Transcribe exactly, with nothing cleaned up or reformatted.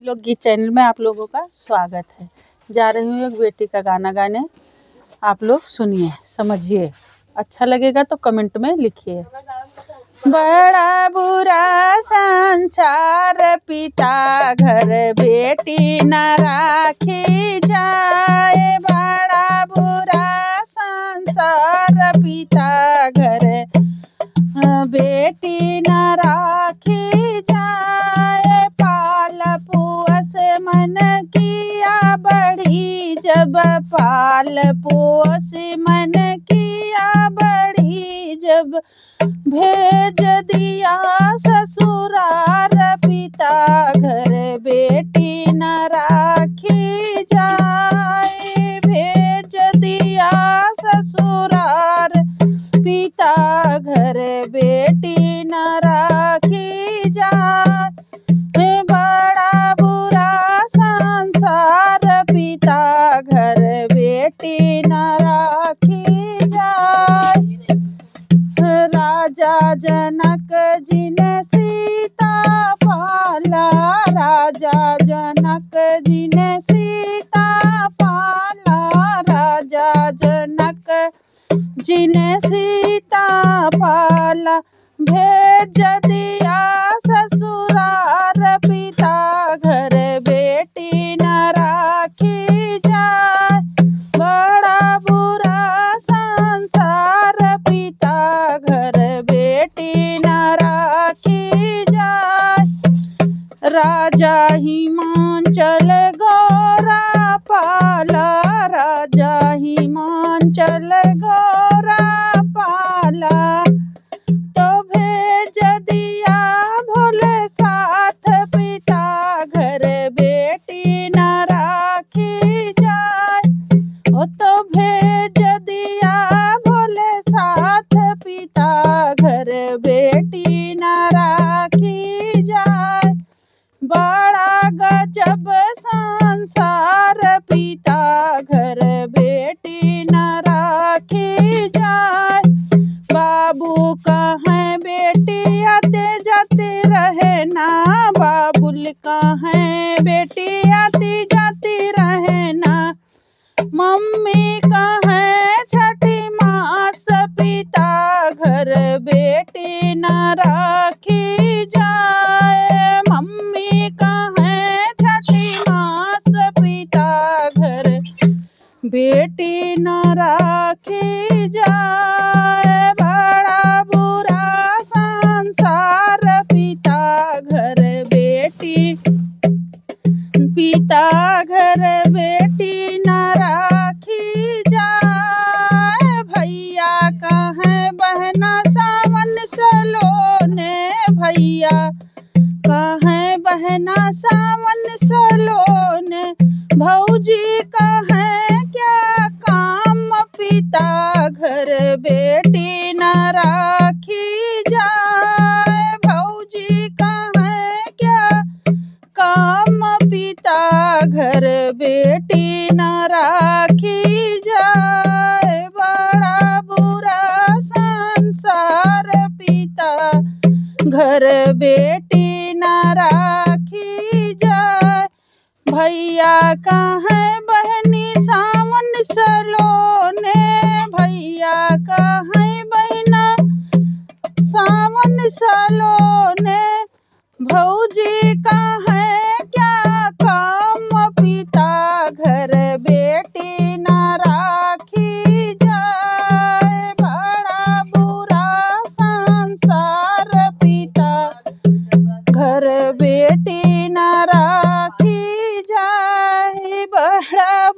लोकगीत चैनल में आप लोगों का स्वागत है। जा रही हूँ एक बेटी का गाना गाने, आप लोग सुनिए, समझिए, अच्छा लगेगा तो कमेंट में लिखिए। बड़ा बुरा संसार पिता घर बेटी न राखी जाए, बड़ा बुरा संसार पिता घर बेटी न राखी जाए। पाल पोस मन किया बड़ी जब, पाल पोस मन किया बड़ी जब, भेज दिया ससुरार पिता घर बेटी न राखी जाए, भेज दिया ससुरार पिता घर बेटी न राखी जाए। बड़ा बुरा संसार पिता घर बेटी न राखी जाए। राजा जनक जिन सीता पाला, राजा जनक जिन सीता पाला, राजा जनक जिन सीता पाला, भेज दिया ससुरार पिता घर बेटी न राखी जाए। बड़ा बुरा संसार पिता घर बेटी न राखी जाए। राजा हिमांचल गौरा पाला, राजा हिमांचल गौरा पाला, तो भेज दिया भोले साथ पिता घर बेटी न राखी जाए। ओ तो भेज दिया भोले साथ पिता घर बेटी न राखी जाए। बड़ा गजब संसार पिता घर बेटी न राखी जाए। बाबू कहें बेटी आते जाते रहे ना, बाबुल कहें बेटी आती जाती रहे ना। मम्मी कहें छठी मास पिता घर बेटी न राखी जाए। मम्मी कहें छठी मास पिता घर बेटी न राखी जाए। बड़ा बुरा संसार पिता घर बेटी, पिता घर बेटी न राखी जाए। भैया कहें बहना सावन सलोने, भैया कहें बहना सावन सलोने, भौजी कहें क्या काम पिता घर बेटी न राखी जाए। भौजी कहें क्या काम पिता घर बेटी न राखी जाए। बड़ा बुरा संसार पिता घर बेटी न राखी जाए। भैया कहें बहनी सावन सलोने, भैया कहें बहना सावन सलोने, भौजी कहें क्या काम पिता घर बेटी न राखी जाए। बड़ा बुरा संसार पिता घर बेटी न राखी जाए। बड़ा